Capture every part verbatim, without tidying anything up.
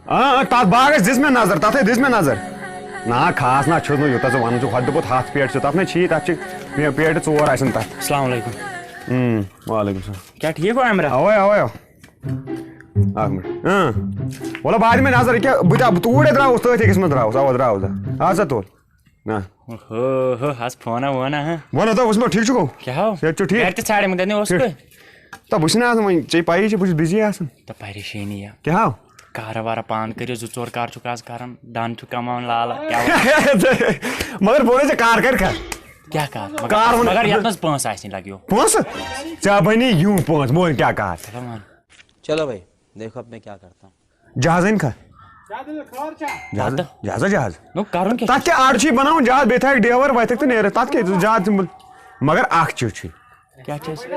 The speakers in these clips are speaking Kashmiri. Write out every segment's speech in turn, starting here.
آ، آ، تَتھ باغس دِژ مےٚ نظر، تَتھے دِژ مےٚ نظر۔ نہ، خاص نہ چھُس نہٕ یوٗتاہ ژٕ وَنان چھُکھ، ہۄتھ دوٚپُتھ ہَتھ پیٹہِ چھُ، تَتھ نہ چھی، تَتھ چھِ پے-، پیٹہِ ژور آسن تَتھ۔ السلام علیکم۔ اۭں، وعلیکم السلام۔ کیٛاہ ٹھیٖک گوٚو عامرا؟ اَوَے، اَوَے، اَوَے۔ اَکھ مِنٹ۔ اۭں۔ وَلہٕ بہٕ دِمے نظر، ییٚکیٛاہ بہٕ تہِ، بہٕ توٗرۍ ہے درٛاوُس، تٔتھۍ أکِس منٛز درٛاوُس، اَوا درٛاوُس۔ اَدٕ سا تُل۔ نہ۔ ہو، ہو، آز فونا وونا، ہاں؟ وَن ہتا، وٕچھ مےٚ، ٹھیٖک چھُکھو؟ کیٛاہ ہو؟ صحت چھُ ٹھیٖک؟ گرِ تہِ ژھانڈے مٕتۍ، اوس ٹھیٖک۔ کوٚت؟ تہٕ بہٕ چھُس نہٕ آسان وۄنۍ، ژےٚ پَیی چھِ، بہٕ چھُس busy آسان۔ تہٕ پریشٲنی یا۔ کیٛاہ ہو؟ کارٕ وارٕ پان کٔرِو، زٕ ژور کار چھُکھ آز کران، دَن چھُ کماوان لالہٕ، کیٛاہ وَنہٕ؟ مگر بہٕ وَنَے ژےٚ کار کَرِ کھا؟ کیٛاہ کار؟ مگر، کار وَنہٕ مگر یَتھ منٛز پونٛسہٕ آسہِ نہٕ لَگیو۔ پونٛسہٕ؟ ژےٚ بَنی یِم پونٛسہٕ، بہٕ وَنہٕ کیٛاہ کار؟ چلو وَنہٕ۔ چلو بھائی، دیکھو اب میں کیا کرتا ہوں۔ جہاز أنۍ کھا؟ جہاز، پتہٕ؟ جہاز، جہاز۔ نو، کرُن کیٛاہ؟ تَتھ کیٛاہ اَڑٕ چھُے بَناوُن جہاز، بیٚیہِ تھاوَکھ ڈیوَر، وَتھَکھ تہٕ نیرَکھ۔ تَتھ کیٛاہ چھُ جہاز تہِ مُل-، مگر اَکھ چیٖز چھُے۔ کیٛاہ چھُ اَسہِ؟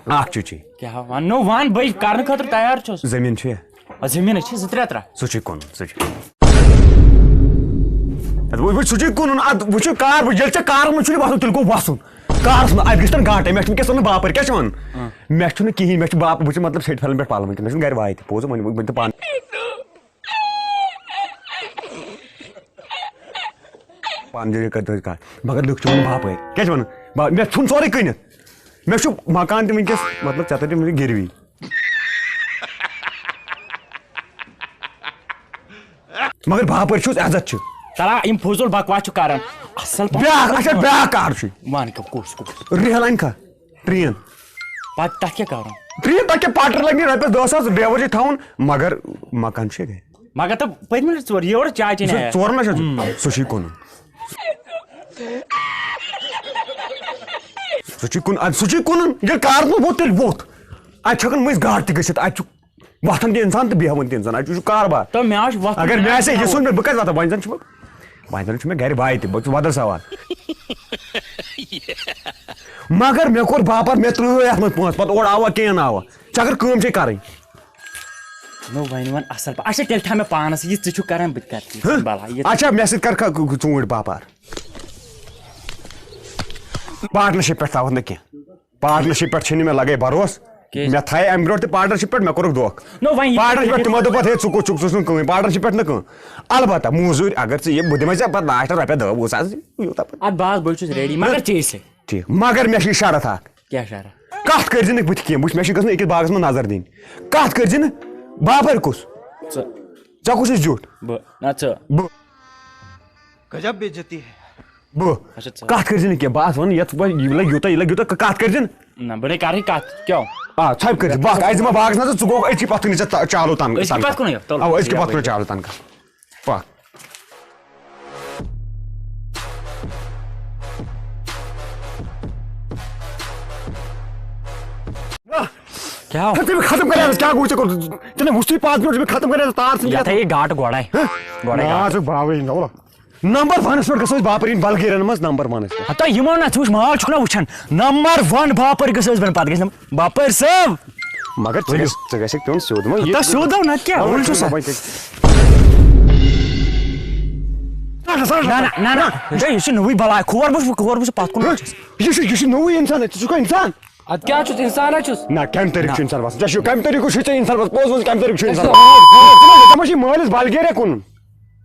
اَکھ چیٖز چھُے۔ کیٛاہ وَن؟ نو، وَن، بٕے کرنہٕ خٲطرٕ تیار چھُس۔ زٔمیٖن چھُیا؟ آ، زٔمیٖن ہے چھِ زٕ ترٛےٚ ترٛےٚ۔ سُہ چھُے کٕنُن، سُہ چھُے۔ اَدٕ وۄنۍ، وۄنۍ سُہ چھُے کٕنُن، اَدٕ وٕچھِو کار، وۄنۍ ییٚلہِ ژےٚ کارَس منٛز چھُنہٕ وَسُن، تیٚلہِ گوٚو وَسُن۔ کارَس منٛز، اَتہِ گژھِ تَن گاٹہٕ، مےٚ چھُ وٕنکیٚس وَنُن باپٲرۍ، کیٛاہ چھِ وَنان؟ اۭں۔ مےٚ چھُنہٕ کِہیٖنۍ، مےٚ چھُ باپ، بہٕ چھُس مطلب سیٚٹہِ پھَلَن پٮ۪ٹھ پَلوٕنۍ کِنۍ، مےٚ چھُنہٕ گَرِ واتہِ، پوٚز، وۄنۍ، وۄنۍ تہِ پانہٕ۔ پانہٕ جٲری کٔرِتھ کَتھ، مگر لُکھ چھِ وَنان باپٲرۍ، کیٛاہ چھِ وَنان؟ با-، مےٚ ژھُن سورُے کٕنِتھ، مےٚ چھُ مکان تہِ وٕنکیٚس، مطلب، ژےٚ تَتہِ وٕنہِ گِروی۔ مگر باپٲرۍ چھُس، عزت چھُ۔ ترا یِم فضوٗل بکواس چھُ کران۔ اصل پٲٹھۍ بیٛاکھ، اچھا، بیٛاکھ کار چھُ۔ وَن کیٛاہ، کُس، کُس؟ ریل اَنہِ کھا؟ ٹرین۔ پتہٕ تَتھ کیٛاہ کرُن؟ ٹرین، تَتھ کیٛاہ پٹر لگہِ نہٕ، رۄپیَس دَہ ساس ڈرایور چھِ تھاوُن، مگر مکان چھُے گرِ۔ مگر تہٕ پٔتمہِ لٹہِ ژور، یورٕ چاے چیٚنہِ سُہ آیا؟ ژورَن لَچھَن چھُ، سُہ چھُے کٕنُن۔ سُہ چھُے کٕنُن، اَدٕ سُہ چھُے کٕنُن۔ ییٚلہِ کارَس منٛز ووٚتھ، تیٚلہِ ووٚتھ۔ اَتہِ چھِ ہٮ۪کان مٔنٛزۍ گاٹہٕ تہِ گٔژھِتھ، اَتہِ چھُ وۄتھان تہِ اِنسان تہٕ بیٚہوان تہِ اِنسان، اَتہِ چھُ کاربار۔ تہٕ مےٚ حظ چھُ وۄتھُن، اگر مےٚ مےٚ حظ آسہِ چھُ یہِ سوٗنٛچمُت، بہٕ کَتہِ واتہٕ؟ وۄنۍ زَن چھُ مےٚ، وۄنۍ زَن چھُ مےٚ گَرِ وایہِ تہِ، بہٕ چھُس وۄدَر سوال۔ مگر مےٚ کوٚر باپار، مےٚ ترٛٲے اَتھ منٛز پونٛسہٕ، پَتہٕ اورٕ آوا کِہیٖنۍ نہٕ آوا۔ ژےٚ اگر کٲم چھے کَرٕنۍ۔ نو، وۄنۍ وَن اَصٕل پٲٹھۍ۔ اچھا، تیٚلہِ تھاو مےٚ پانَس سۭتۍ، یہِ ژٕ چھُکھ کَران، بہٕ تہِ کَرٕ تی۔ ہہ؟ بَلاے، یہِ اچھا، مےٚ سۭتۍ کَر کَ-، کُ-، کُ-، ژوٗنٛٹھۍ باپار۔ پارٹنرشِپ پٮ۪ٹھ تھاوَتھ نہٕ کینٛہہ۔ پارٹنرشِپ پٮ۪ٹھ چھُنہٕ مےٚ لگے بروسہٕ۔ کیٛازِ؟ مےٚ تھایے اَمہِ برونٛٹھ تہِ پارٹنرشِپ پٮ۪ٹھ، مےٚ کوٚرُکھ دھوکہٕ۔ نو، وۄنۍ یہِ پارٹنرشِپ پٮ۪ٹھ تِمو دوٚپ پَتہٕ، "ہے، ژٕ کوٚت چھُکھ، ژٕ چھُکھ نہٕ کٕہٕنۍ پارٹنرشِپ پٮ۪ٹھ نہٕ کٕہٕنۍ۔ البتہ موٚزوٗرۍ اگر ژٕ یہِ، بہٕ دِمے ژےٚ پَتہٕ لاسٹَس رۄپیہِ دَہ وُہ ساس، یوٗتاہ پَتہٕ۔" اَدٕ بہٕ حظ، بہٕ چھُس ریڈی، مگر ژےٚ سۭتۍ۔ ٹھیٖک، مگر مےٚ چھِ یہِ شرط اَکھ۔ کیٛاہ شرط؟ کَتھ کٔرۍ زِ نہٕ بٕتھِ کینٛہہ، وٕچھ، مےٚ چھِ گژھُن أکِس باغَس منٛز نظر دِنۍ۔ کَتھ کٔرۍ زِ نہٕ، باپٲرۍ کُس؟ ژٕ۔ ژےٚ کُس چھُ زیُٹھ؟ بہٕ۔ نہ، ژٕ۔ بہٕ۔ گجب بے عزتی ہے۔ بہٕ۔ اچھا، ژٕ۔ کَتھ کٔرۍ زِ نہٕ کینٛہہ، بہٕ آسہٕ وَنان، یَتھ وۄنۍ یہِ لَگہِ یوٗتاہ، یہِ لَگہِ یوٗتاہ، کَتھ کٔرۍ زِ نہٕ۔ نہ، بہٕ نے کَرٕے کَتھ، کیٛاہ؟ آ، ژھۄپہِ کٔرۍ زِ، بَس، اَسہِ دِمہٕ باغَس نظر، ژٕ گوٚو أتھی پَتھ کُن، ژےٚ تا-، چالو تَنہٕ، أزکہِ تَنہٕ۔ پَتھ کُنٕے، تَلہٕ۔ اَوا، أزکہِ پَتھ کُن چالو تَنہٕ۔ پَکھ۔ کیٛاہ؟ ہے، تٔمۍ ختم کَرے حظ، کیٛاہ گوٚو ژےٚ کوٚر؟ ژےٚ نہ وُچھتُے پانٛژھ مِنٹ، مےٚ ختم کَرے حظ تار ژھٕنۍ۔ یَتھ ہے گاٹہٕ گۄڈَے۔ ہہ؟ گۄڈَے نا، گاٹہٕ۔ ژٕ باوٕے نہ، وَلہٕ۔ نمبر وَنَس پٮ۪ٹھ گژھو أسۍ باپٲرۍ یِنۍ بلگیرٮ۪ن منٛز، نمبر وَنَس پٮ۪ٹھ۔ ہتا یِمو نہ، ژٕ وٕچھ، مال چھُکھ نہ وٕچھان۔ نمبر وَن باپٲرۍ گژھو أسۍ بَنٕنۍ، پَتہٕ گژھِ نہٕ باپٲرۍ صٲب۔ مگر ژٕ تٔمِس گژھِ، ژٕ گژھکھ پیوٚن سیوٚد، وۄنۍ یہِ ہتا سیوٚد ہو نہ کیٛاہ، وۄنۍ وۄنۍ چھُ چھُ سا۔ وۄنۍ تہِ۔ نہ، نہ، نہ، نہ۔ ہے، یہِ چھُ نوٚوُے بلاے، کھور بہٕ چھُس، کھور بہٕ چھُس پَتھ کُن۔ ہہ؟ یہِ چھُ، یہِ چھُ نوٚوُے اِنسان، ژٕ چھُکھا اِنسان؟ اَدٕ کیٛاہ چھُس، اِنسان ہا چھُس۔ نہ، کَمہِ طریٖقہٕ چھُ اِنسان وَسان؟ ژےٚ چھُ، کَمہِ طریٖقہٕ چھُے ژےٚ اِنسان وَسان؟ پوٚز وَن، کَمہِ طریٖقہٕ چھُ اِنسان أسۍ وَسان؟ ژےٚ ما چھُے مٲلِس بلگیریا کُنُن؟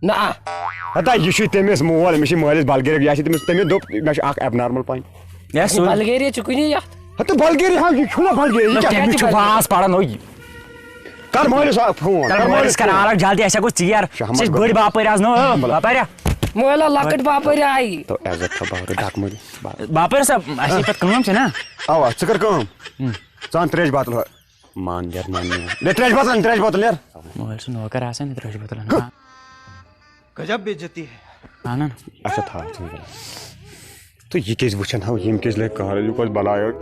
نہ۔ ہتا، یہِ چھُے تٔمِس مول، أمِس چھِ مٲلِس بلگیریا، یہِ چھِ تٔمِس، تٔمِس دوٚپ، مےٚ چھُ اَکھ abnormal point۔ یا سُہ۔ بلگیریا چھُ کُنی یَتھ۔ ہتا، بلگیریا، ہا، یہِ چھُنہ بلگیریا، یہِ نہ، کیٛاہ؟ تٔمِس چھُ واز پَران، نو یہِ۔ کر مٲلِس اَکھ فون، کر کر مٲلِس مٲلِس کر فون۔ آرام جلدی، اَسہِ ہا گوٚژھ ژیر۔ شاہ احمد أسۍ چھِ بٔڑۍ گوٚو۔ باپٲرۍ آز، نو، باپاریا۔ مٲلۍ لۄکٕٹۍ باپٲرۍ آیہِ۔ تو عزت تھاو باپٲرۍ، ڈَکھ مٲلِس۔ باپٲرۍ صٲب، اَسہِ چھِ پَتہٕ کٲم چھِ نا۔ اَوا، ژٕ کر کٲم۔ ژٕ اَن ترٛیش بٲتل ہۄ۔ مان یَتھ، مان یَتھ۔ لے، ترٛیش بٲتل اَن، ترٛیش بٲتل، یَر۔ مٲلۍ سُنٛد نوکر آسان، ترٛیش بٲتل اَن۔ گجب بے عزتی ہے۔ اَن، اَن۔ اچھا، تھاو، ژٕ مہٕ کر۔ تہٕ یہِ کیٛازِ وٕچھان ہاو، ییٚمۍ کیٛازِ لگہِ کار، یہِ کۄس بلاے ٲس؟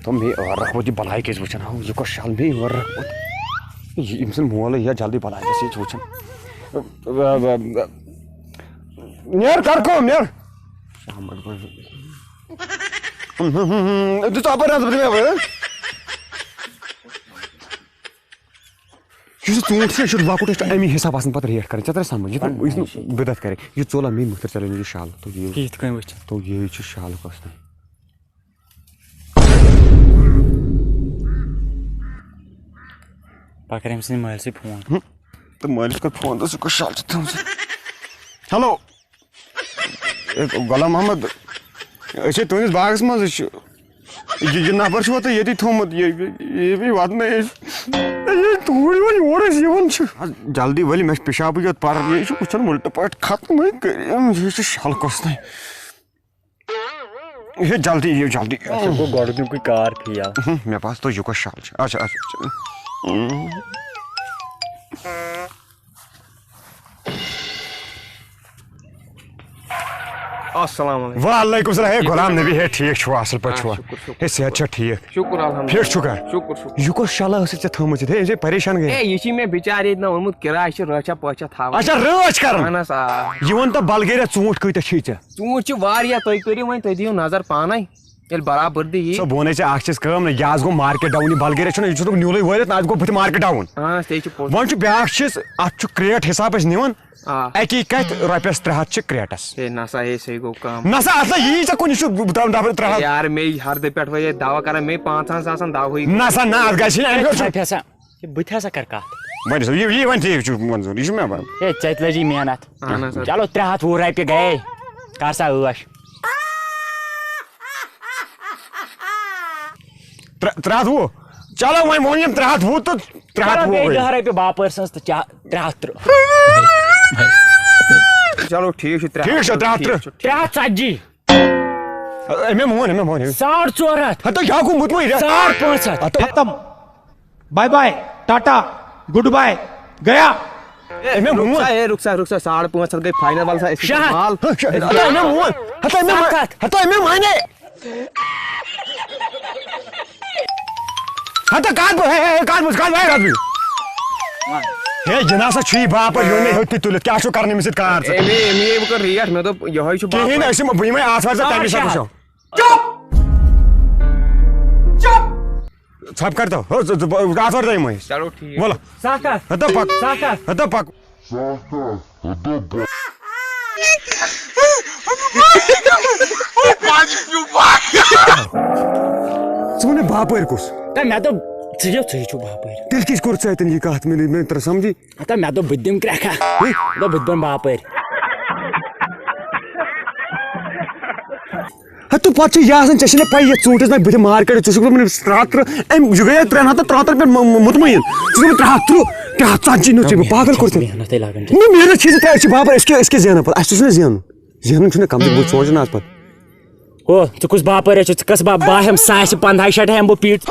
تِم مے ٲرکھ ووت، یہِ بلاے کیٛازِ وٕچھان ہاو، یہِ کۄس شل مے ٲرکھ ووت؟ یہِ، أمۍ سُنٛد مول یا جلدی بلاے گژھِ، یہِ چھُ وٕچھان۔ نیر، کر کٲم، نیر۔ شامَس گوٚو۔ دِ ژٕ اَپٲرۍ نظر، دِ مےٚ اَپٲرۍ۔ یُس یہِ ژوٗنٛٹھ چھُ، یہِ چھُ لۄکُٹ، یہِ چھُ اَمی حِساب آسان پَتہٕ ریٹ کَرٕنۍ۔ ژےٚ تَرِ سَمٕجھ؟ یہِ تہٕ، یُس نہٕ بدعت کَرِ، یہِ ژوٚل اَمی مُختر ژےٚ لٲگۍ یہِ شال۔ تو یہِ، یہِ یِتھ کٔنۍ وٕچھ۔ تو یہِ چھُ شالُک آسان۔ بہٕ کرٕ أمۍ سٕنٛدِ مٲلۍ سۭتۍ فون۔ ہُم۔ تہٕ مٲلِس کوٚر فون تہٕ سُہ کوٚر شالچہِ تھٲومٕژ۔ ہیلو۔ اے، غلام محمد، أسۍ چھِ تُہٕنٛدِس باغس منٛز، أسۍ چھِ، یہِ، یہِ نفر چھُوا تۄہہِ ییٚتی تھوٚومُت؟ یہِ، یہِ، یہِ، یہِ واتنٲیِو أسۍ۔ اے، یہِ توٗرۍ وۄنۍ یور أسۍ یِوان چھِ۔ آ، جلدی ؤلِو، مےٚ چھِ پِشابٕے یوت پَران، یہِ چھُ وٕچھان وٕلٹہٕ پٲٹھۍ ختمٕے کٔرِم، یہِ چھُ شَلکَس تام۔ ہے، جلدی یِیِو، جلدی۔ اَسہِ گوٚو گۄڈٕنیُکُے کار فیل۔ ہُم، مےٚ باسان، تُہۍ یہِ کۄس شال چھِ۔ اچھا، اچھا، اچھا۔ ہُم۔ السلام علیکم۔ وعلیکم السلام۔ ہے، غلام نبی، ہے، ٹھیٖک چھُوا؟ اَصٕل پٲٹھۍ آ، چھُوا؟ شُکُر، شُکُر، ہے، صحت شُکُر۔ چھا ٹھیٖک؟ شُکُر الحمدللہ۔ فِٹ چھُکھا؟ شُکُر، شُکُر۔ یہِ کۄس شالہ ٲسٕکھ ژےٚ تھٲومٕژ ییٚتہِ؟ ہے، أمۍ چھِ پریشان گٔے۔ ہے، یہِ چھِ مےٚ بِچارِ ییٚتہِ نہ اوٚنمُت کِراے، چھِ رٲچھا پٲچھا تھاوان۔ اچھا، رٲچھ کران؟ اہن حظ، آ۔ یہِ وَن تہٕ بلگیریا ژوٗنٛٹھۍ کۭتیٛاہ چھِ ژےٚ؟ ژوٗنٛٹھۍ چھِ واریاہ، تُہۍ کٔرِو وۄنۍ، تُہۍ دِیِو نظر پانَے۔ ییٚلہِ برابردی یی۔ سا، بہٕ وَنے ژےٚ اَکھ چیٖز کٲم نہ، یہِ آز گوٚو مارکیٹ ڈاوُن، یہِ بلگیریا چھُنہ، یہِ چھُ نیوٗلٕے وٲلِتھ، نہ آز گوٚو بٕتھِ مارکیٹ ڈاوُن۔ اہن حظ، تے چھُ پوٚز۔ وۄنۍ چھُ بیٛاکھ چیٖز، اَتھ چھُ کرٛیٹ حِساب أسۍ نِوان۔ آ۔ اَکی کَتھِ رۄپیَس ترٛےٚ ہَتھ چھِ کرٛیٹَس۔ ہے نہ سا، ہے، سُے گوٚو کَم۔ نہ سا، اَتھ نہ یی ژےٚ کُنہِ، یہِ چھُ دَ-، دَ-، ترٛےٚ ہَتھ۔ یار، مے ہردٕ پٮ۪ٹھ وۄنۍ یہِ دَوا کَران، مے پانٛژَن ساسَن دَوہٕے۔ نہ سا، نہ، اَتھ گژھِ نہٕ اَمہِ خٲطرٕ چھُ۔ ہے، بہٕ تہِ ہسا کَرٕ کَتھ۔ وۄنۍ چھُ یہِ، یہِ وۄنۍ ٹھیٖک چھُ منظوٗر، یہِ چھُ مےٚ بَنان۔ ہے، ژےٚ تہِ لَجی محنت۔ اہن حظ۔ چلو، ترٛےٚ ہَتھ وُہ رۄپیہِ گٔیے، کَر سا عٲش۔ ترٛےٚ، ترٛےٚ ہَتھ وُہ۔ چلو، وۄنۍ ووٚن یِم ترٛےٚ ہَتھ وُہ تہٕ ترٛےٚ ہَتھ وُہ کرو بیٚیہِ گٔے۔ دَہ رۄپیہِ باپٲرۍ سٕنٛز تہٕ چا-، ترٛےٚ ہَتھ تٕرٛہ۔ چلو، ٹھیٖک چھُ، ترٛےٚ ہَتھ ٹھیٖک چھُ، ترٛےٚ ہَتھ تٕرٛہ۔ ٹھیٖک چھُ۔ ترٛےٚ ہَتھ ژَتجی۔ أمۍ مون، أمۍ مون۔ ساڑ ژور ہَتھ۔ ہَتہٕ کیٛاہ گوٚو مُطمئن؟ ساڑ پانٛژھ ہَتھ۔ ہَتہٕ ختم۔ Bye bye, tata, good bye, گیا۔ أمۍ مون۔ رُک سا، ہے، رُک سا، رُک سا، ساڑ پانٛژھ ہَتھ گٔے فاینل، وَل سا، أسۍ شےٚ ہَتھ۔ مال۔ ہَتہٕ أمۍ مون۔ ہَتہٕ أمۍ مون۔ سَتھ ہَتھ۔ ہَتہٕ أمۍ مون۔ ہَتہٕ کَتھ بہٕ، ہے، ہے، کَتھ بہٕ، کَتھ بہٕ، کَتھ بہٕ۔ ہے، یہِ نہ سا چھُ یہِ باپٲرۍ، یہِ اوٚن مےٚ ہیوٚتُے تُلِتھ۔ کیٛاہ چھُو کَران أمِس سۭتۍ کار ژٕ؟ أمۍ، أمۍ، أمۍ کٔر ریٹ، مےٚ دوٚپ، یِہوٚے چھُ کِہیٖنۍ، باپٲرۍ۔ أسۍ یِمو، بہٕ یِمَے آتھوارِ ژےٚ تَمی ساتہٕ وٕچھو۔ چُپ! چُپ! ژھۄپہٕ کر تو۔ ہو، ژٕ، ژٕ، بہٕ، آتھوارِ دۄہ یِمو أسۍ۔ چلو ٹھیٖک۔ وَلہٕ۔ سَتھ ہَتھ۔ ہَتو پَک۔ سَتھ ہَتھ۔ ہَتو پَک۔ ژٕ وَن مےٚ باپٲرۍ کُس؟ تہٕ مےٚ دوٚپ، ژٕ یہِ، ژٕے چھُکھ باپٲرۍ۔ تیٚلہِ کیٛازِ کوٚر ژےٚ اَتٮ۪ن یہِ کَتھ؟ مےٚ، مےٚ ترٛٲو سَمجھی۔ ہتا مےٚ دوٚپ بہٕ تہِ دِمہٕ کرٛٮ۪کھا۔ ہٕے؟ مےٚ دوٚپ بہٕ تہِ بَنہٕ باپٲرۍ۔ ہتا پَتہٕ چھِ یہِ آسان، ژےٚ چھِنہ پَے یَتھ ژوٗنٛٹھِس نہ بٕتھِ مارکیٹ، ژٕ چھُکھ دَپان أمِس ترٛےٚ ہَتھ تٕرٛہ، أمۍ، یہِ گٔیے ترٛٮ۪ن ہَتَن ترٛہَن ترٛہَن پٮ۪ٹھ مُ-، مُ-، مُطمعین۔ ژٕ چھُکھ دَپان ترٛےٚ ہَتھ تٕرٛہ، ترٛےٚ ہَتھ ژَتجی نہٕ ژےٚ، بہٕ پاگل کوٚرُتھ۔ محنتٕے لَگان چھِ۔ نہ، محنت چھِ ژےٚ، أسۍ چھِ باپٲرۍ، أسۍ کیٛاہ، أسۍ کیٛاہ زینان پَتہٕ؟ اَسہِ تہِ چھُنہ زینُن۔ زینُن چھُنہ کَم، بہٕ سونٛچہِ نہ آز پَتہٕ۔ ہو، ژٕ کُس باپٲرۍ چھُکھ؟ ژٕ کَس با-، بہٕ ہٮ۪مہٕ ساسہِ پنٛدہاے شیٚتھ ہٮ۪مہٕ بہٕ پیٖٹ۔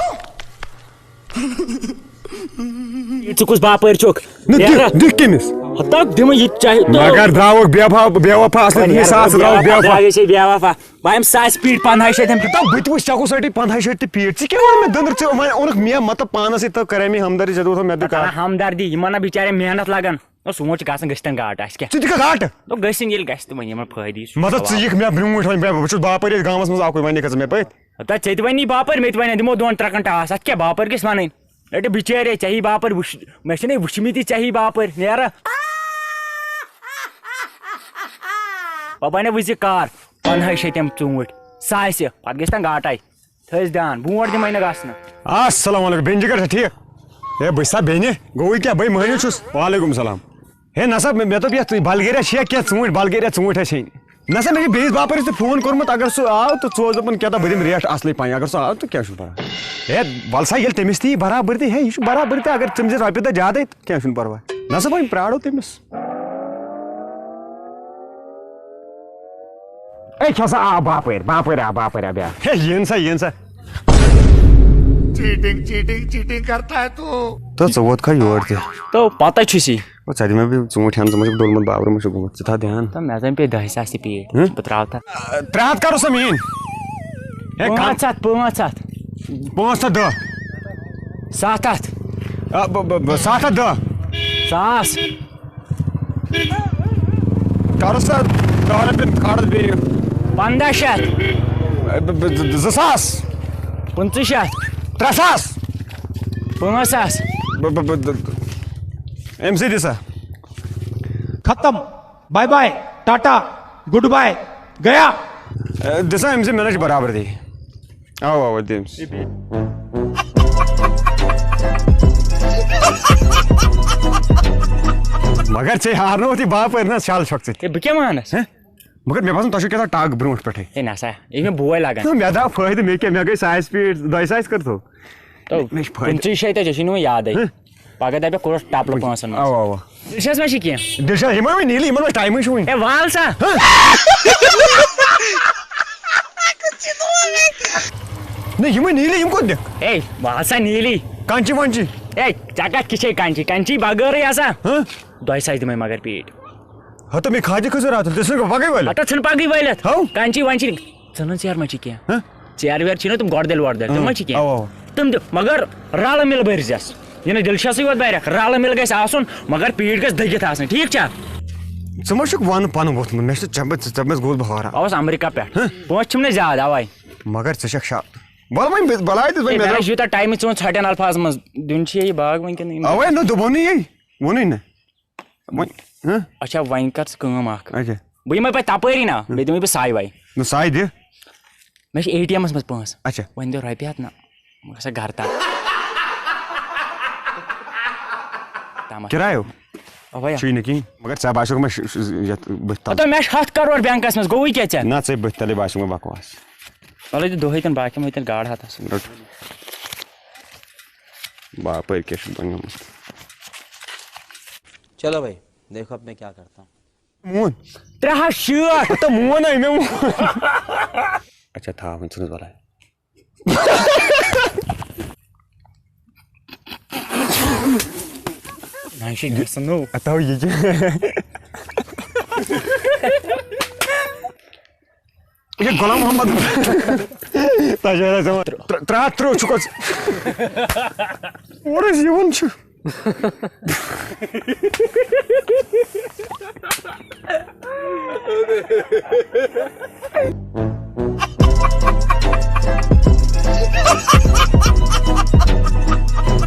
ژٕ کُس باپٲرۍ چھُکھ؟ نہ، دِ، نیرا۔ دِ کٔمِس؟ ہتو دِمہٕ یہِ چاہے تو۔ مگر درٛاوُکھ بے وفا، بے وفا اصلی وۄنۍ دِمٕے نیرا، ساس بہٕ درٛاوُکھ بے وفا۔ درٛاوُکھ ژےٚ بے وفا۔ بہٕ ہٮ۪مہٕ ساسہِ پیٖٹ پنٛدہاے شیٚتھ ہٮ۪مہٕ پیٖٹ۔ تو بہٕ تہِ وٕچھ ژےٚ کُس رٔٹی پنٛدہاے شیٚتھ تہِ پیٖٹ۔ ژٕ کیٛاہ ووٚن مےٚ دٔنٛدٕر؟ ژےٚ وۄنۍ اوٚنُکھ مےٚ مطلب پانَس سۭتۍ تو کَرے مےٚ ہمدردی، ژےٚ دوٚپُتھ مےٚ دِ کَتھ۔ ہمدردی، یِمن نہ بِچارٮ۪ن محنت لگان۔ نہ، سون چھُ گژھان، گٔژھۍ تن گاٹہٕ اَسہِ کیٛاہ؟ ژٕ تہِ کھا گاٹہٕ؟ نہ، گٔژھِنۍ ییٚلہِ گژھِ تہٕ وۄنۍ یِمن فٲیدٕ یی، سُہ چھُ مطلب، ژٕ حلال۔ یِکھ مےٚ برٛونٛٹھ وۄنۍ، بہٕ، بہٕ چھُس باپٲرۍ ییٚتہِ گامَس منٛز اَکُے، وۄنۍ کھژٕ مےٚ پٔتۍ۔ ہتا ژےٚ تہِ وَنی باپٲرۍ، مےٚ تہِ وَنہِ، دِمو دۄن ترٛکَن ٹاس، اَتھ کیٛاہ باپٲرۍ گژھِ وَنٕنۍ؟ رٔٹہِ بِچٲرۍ، ژےٚ یی باپٲرۍ وٕچھ، مےٚ چھِنَے وٕچھمٕتی ژےٚ یی باپٲرۍ، نیرٕ۔ بَبا، نہ وٕچھ زِ کار، پنٛدہَے شیٚتھ تِم ژوٗنٛٹھۍ، ساسہِ، پَتہٕ گژھِ تَن گاٹَے۔ تھٲیِس دیان، برونٛٹھ دِمَے نہٕ گژھنہٕ۔ السلام علیکم، بیٚنہِ جِگر چھا ٹھیٖک؟ ہے، بہٕ چھُسا بیٚنہِ؟ گوٚوُے کیٛاہ؟ بٔے مٲنِو چھُس۔ وعلیکم السلام۔ ہے، نہ سا، مےٚ، مےٚ دوٚپ، یَتھ بلگیریا چھِ یا کینٛہہ ژوٗنٛٹھۍ، بلگیریا ژوٗنٛٹھۍ اَسہِ ہیٚنۍ۔ نہ سا، مےٚ چھُ بیٚیِس باپٲرِس تہِ فون کوٚرمُت، اگر سُہ آو تہٕ ژٕ اوس دَپان، کیٛاہ تھا، بہٕ دِمہٕ ریٹ اَصلٕے پَہَن، اگر سُہ آو تہٕ کیٛاہ چھُنہٕ پَرواے۔ ہے، وَلہٕ سا، ییٚلہِ تٔمِس تہِ یی برابردی، ہے، یہِ چھُ برابردی، اگر تٔمِس رۄپیہِ دَہ زیادَے تہٕ کیٛاہ چھُنہٕ پَرواے۔ نہ سا، وۄنۍ پرٛارو تٔمِس۔ اے، کھےٚ سا، آ، باپٲرۍ، باپٲرۍ، آ، باپٲرۍ، آ، بیٛاکھ۔ ہے، یِن سا، یِن سا۔ چیٹنگ، چیٹنگ، چیٹنگ کرتا ہے تو۔ تو ژٕ ووت کھا یور تہِ؟ تو پتہ چھُسی۔ او، ژٕ دِ مےٚ بیٚیہِ ژوٗنٛٹھۍ ہَن، ژٕ ما چھُکھ ڈوٚلمُت، بابرٕ ما چھُکھ گوٚمُت، ژٕ تھاو دھیان۔ تو مےٚ زَن پیٚیہِ دَہہِ ساسہِ تہِ پیٖٹ، ہہ؟ بہٕ ترٛاوٕ تَتھ۔ آ، ترٛےٚ ہَتھ کَرو سا میٛٲنۍ۔ ہے، کَر-، پانٛژھ ہَتھ، پانٛژھ ہَتھ۔ پانٛژھ تہٕ دَہ۔ ستھ ہتھ۔ آ، ب-، ب-، ب-، ستھ ہتھ دَہ۔ ساس۔ کر سا، دَہ رۄپیہِ کھارس بیٚیہِ۔ پنٛداہ شیٚتھ۔ ب-، ب-، زٕ ساس۔ پٕنٛژٕہ شیٚتھ۔ ترٛےٚ ساس۔ پانٛژھ ساس۔ ب-، ب-، ب-، د-، أمۍ سٕے دِ سا۔ ختم۔ Bye bye, tata, good bye, گیا۔ اے، دِ سا أمۍ سٕے، مےٚ نہ چھِ برابردی۔ اوا، اوا، دِم۔ مگر ژےٚ ہارنووُتھ یہِ باپٲرۍ نہ، شل چھۄکھ ژٕ تہِ۔ ہے، بہٕ کیٛاہ مانس؟ ہہ؟ مگر مےٚ باسان، تۄہہِ چھُو کیٛاہ تام ٹگ برونٛٹھ پٮ۪ٹھٕے۔ ہے، نہ سا، یہِ چھِ مےٚ بوے لگان۔ نہ، مےٚ درٛاو فٲیدٕ، مےٚ کیٛاہ، مےٚ گٔے ساسہِ پیٖٹۍ، دۄیہِ ساسہِ کٔرتو۔ تو مےٚ چھِ فٲیدٕ۔ پٕنٛژٕہ شیٚتھ تہِ چھِ نہٕ وۄنۍ یادٕے۔ ہہ؟ پگاہ دپہِ، کوٚرُس ٹپلہٕ پونٛسن منٛز۔ اوا، اوا۔ دِلشس ما چھِ کینٛہہ؟ دِلشس، یِمن وۄنۍ نیٖلی، یِمن وۄنۍ ٹایمٕے چھُ وُنہِ۔ ہے، وال سا۔ ہہ؟ نہ، یِمے نیٖلی، یِم کوٚت دِکھ؟ ہے، وال سا نیٖلی۔ کَنچی وَنچی؟ ہے، ژےٚ کَتھ کِژھے کَنچی؟ کَنچی بغٲرٕے آسان۔ ہہ؟ دۄیہِ ساسہِ دِمَے مگر پیٖٹۍ۔ ہتو مےٚ کھادِ کھٔژٕر اَتھ، ژٕ ژھٕنکھ پَگہٕے وٲلِتھ۔ ہتو ژھٕن پَگہٕے وٲلِتھ۔ ہاو؟ کَنچی وَنچی، ژٕنَن ژیر ما چھِ کینٛہہ؟ ہہ؟ ژیر ویر چھِنہ تِم گۄڈٕ دِلہِ وۄڈٕ دِلہِ، تِم ما چھِ کینٛہہ؟ اَوا، اَوا۔ تِم دِ، مگر رَلہٕ مِلہٕ بٔرۍ زٮ۪س۔ یہِ نہٕ دِلشَسٕے یوت بَرٮ۪کھ، رَلہٕ مِلہٕ گژھِ آسُن، مگر پیٖٹۍ گژھِ دٔگِتھ آسٕنۍ، ٹھیٖک چھا؟ ژٕ ما چھُکھ وَنہٕ پَنُن ووٚتھمُت؟ مےٚ چھُ ژےٚ، ژےٚ، ژےٚ منٛز گوٚو بہارا۔ بہٕ آوُس امریکہ پٮ۪ٹھ۔ ہہ؟ پونٛسہٕ چھِم نہٕ زیادٕ، اَوَے۔ مگر ژٕ چھَکھ شا-، وَلہٕ وۄنۍ بہٕ، بَلاے دِژ وۄنۍ ہے، مےٚ مےٚ دوٚپ۔ چھُ یوٗتاہ ٹایمٕے ژٕ وَن ژھۄٹٮ۪ن الفاظ منٛز دیُن چھُ یہِ باغ وٕنکٮ۪ن۔ اَوَے نہ دوٚپُن نہٕ یی، ووٚنُے نہٕ۔ وۄنۍ، ہہ؟ اچھا، وۄنۍ کر ژٕ کٲم اکھ۔ اچھا۔ بہٕ یِمے پتہٕ تپٲری نا، بیٚیہِ دِمے بہٕ ساے واے۔ نہ، ساے دِ۔ مےٚ چھِ اے ٹی ایمس منٛز پونٛسہٕ۔ اچھا۔ وۄنۍ دِ رۄپیہِ ہتھ نا، بہٕ گژھٕ گرٕ تام۔ تامَتھ۔ کِرایو؟ اَوَے۔ چھُے نہٕ کِہیٖنۍ۔ مگر ژےٚ باسیٚو مےٚ ش-، ش-، یَتھ بٕتھِ تَل۔ ہتو، مےٚ چھِ ہَتھ کرور بینکس منٛز، گوٚوٕے کیٛاہ ژےٚ؟ نہ، ژےٚ بٕتھِ تَلٕے باسیٚو مےٚ بکواس۔ وَلہٕ، یہِ دۄہے تَن باقین وٲتۍ تَن گاڈٕ ہَتس۔ رٔٹ۔ باپٲرۍ کیٛاہ چھُ بنیومُت؟ चलो भाई, देखो अब मैं क्या करता हूँ। مون۔ ترٛےٚ ہَتھ شیٹھ۔ تہٕ مون ہے مےٚ مون۔ اچھا، تھاو وۄنۍ ژھٕنُس بلاے۔ نہ، یہِ چھُ گژھان نوٚو۔ اَتھ آو یہِ کیٛاہ؟ یہِ غلام محمد۔ تَجارت زمان۔ ترٛ-، ترٛےٚ ہَتھ ترٛہ چھُکھ حظ؟ اورٕ حظ یِوان چھُ۔